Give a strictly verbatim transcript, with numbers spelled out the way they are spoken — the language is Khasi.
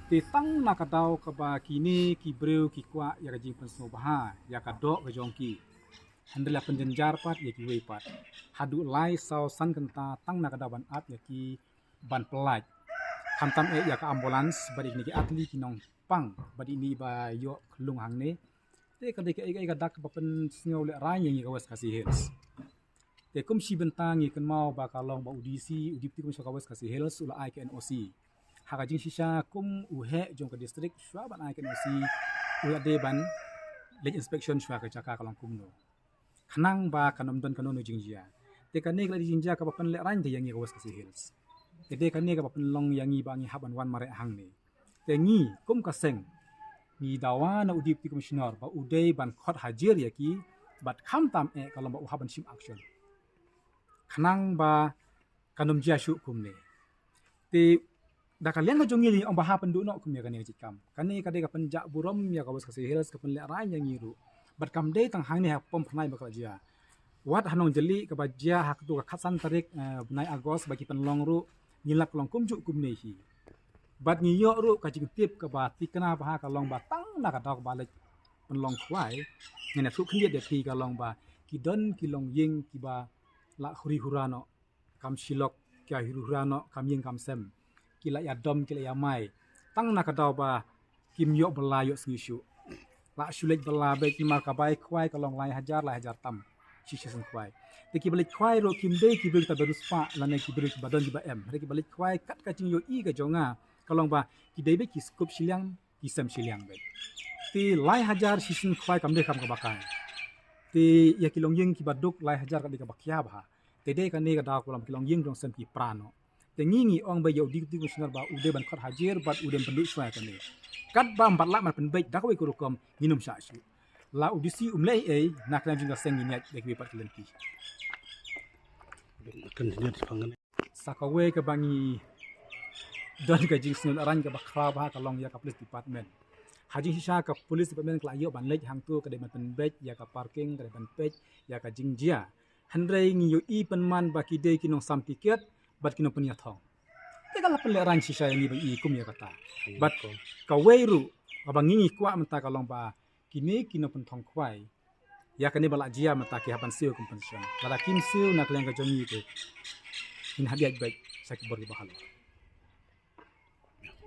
Te tang na ka daw kaba kine ki briew ki kwah ïa ka jingpynsngewbha ïa ka doh ka jong ki, hynrei la pynjynjar pat ïa kiwei pat. Haduh lai saw san kynta tang na ka daw ban ap ïa ki ban pyllait. Khamtam eh ïa ka ambulance bad ïa kine ki atli ki nongpang bad ine ba ïoh khlung hangne. Te ka dei kaei kaei ka dak ba pynsngew lehraiñ ïa ngi ka West Khasi Hills. Te kum shi bynta ngi kynmaw ba ka long ba u D C, u Deputy Commissioner ka West Khasi Hills, u la ai ka N O C ha ka jingshisha kum u heh jong ka district. Shuwa ban ai ka N O C, u la dei ban leit inspection shuwa ka jaka ka long kumno, khnang ba kan ym don kano kano jingjia. Te kane ka la dei jingjia kaba pynlehraiñ te ïa ngi ka West Khasi Hills. Te dei kane kaba pynlong ïa ngi ba ngi hap ban wan mareh hangne. Te ngi kum ka seng ngi dawa na u Deputy Commissioner ba u dei ban khot hajir ïa ki, bad khamtam eh ka long ba u hap ban shim action, khnang ba kan ym jia shuh kumne. Te da ka liang ka jong ngi, ong ba hap pynduh noh kum ïa kane ka jingkam. Kane ka dei ka pynjah burom ïa ka West Khasi Hills, ka pynlehraiñ ïa ngi ruh. Bad kam dei tang hangne ha Pom Phyrnai ba ka la jia. Wat ha Nongjylli kaba jia ha katu ka khatsan tarik, eh, bnai August ba ki pynlong ruh, ngi lap ka long kumjuh kumne hi. Bad ngi ïoh ruh ka jingtip kaba tikna ba ha ka long ba tang na ka daw kaba leit pynlong khwai, ngan ïathuh khyndiat ïa phi ka long ba ki don ki longïing kiba la huri hura noh, kam shilok, ki huri hura noh kam ïing kam sem. Ki la ïa dom, ki la ïa mai. Tang na ka daw ba kim ïoh bylla ïoh sngi shuh. La shu leit bylla beit namar ka bai khwai ka long lai hajar, lai hajar tam shi shisien khwai. Te kiba leit khwai ruh kim dei ki briew kiba riewspah lane ki briew kiba don kiba em. Hynrei kiba leit khwai kat ka jingïohi ka jong nga ka long ba ki dei beit ki skup shiliang, ki sem shiliang beit. Te lai hajar shisien khwai kam dei kam kaba kai. Te ïa ki longïing kiba duk lai hajar ka dei kaba khia bha. Te dei kane ka daw ka long ki longïing jong sem ki pra noh. Te ngi ngi ong ba ïa u Deputy Commissioner ba u dei ban khot hajir bad u dei ban pynduh shuwa ïa kane. Katba ym pat lah ban pynbeit da kawei ka rukom, ngin ym shah shuh. La u D C um leh ei ei, na ka liang jong ka seng ngin ïaid da kiwei pat ki lynti. Sa kawei kaba ngi don ka jingsngewlehraiñ kaba khraw bha ka long ïa ka police department. Ha jingshisha ka police department ka la ïoh ban leit hangto ka dei ban pynbeit ïa ka parking, ka dei ban peit ïa ka jingjia. Hynrei ngi ïohi pynman ba ki dei ki nongsam tiket bad ki nongpynïathong. Te ka la pynlehraiñ shisha ïa ngi ba ngi kum ïa kata. Bad kawei ruh kaba ngi ngi kwah mynta ka long ba kine ki nongpynthong khwai, ïa kane ba la jia mynta ki hap ban siew compensation. Lada kim siew na ka liang ka jong ngi te ngin hap ïaid beit sha ki bor kiba halor.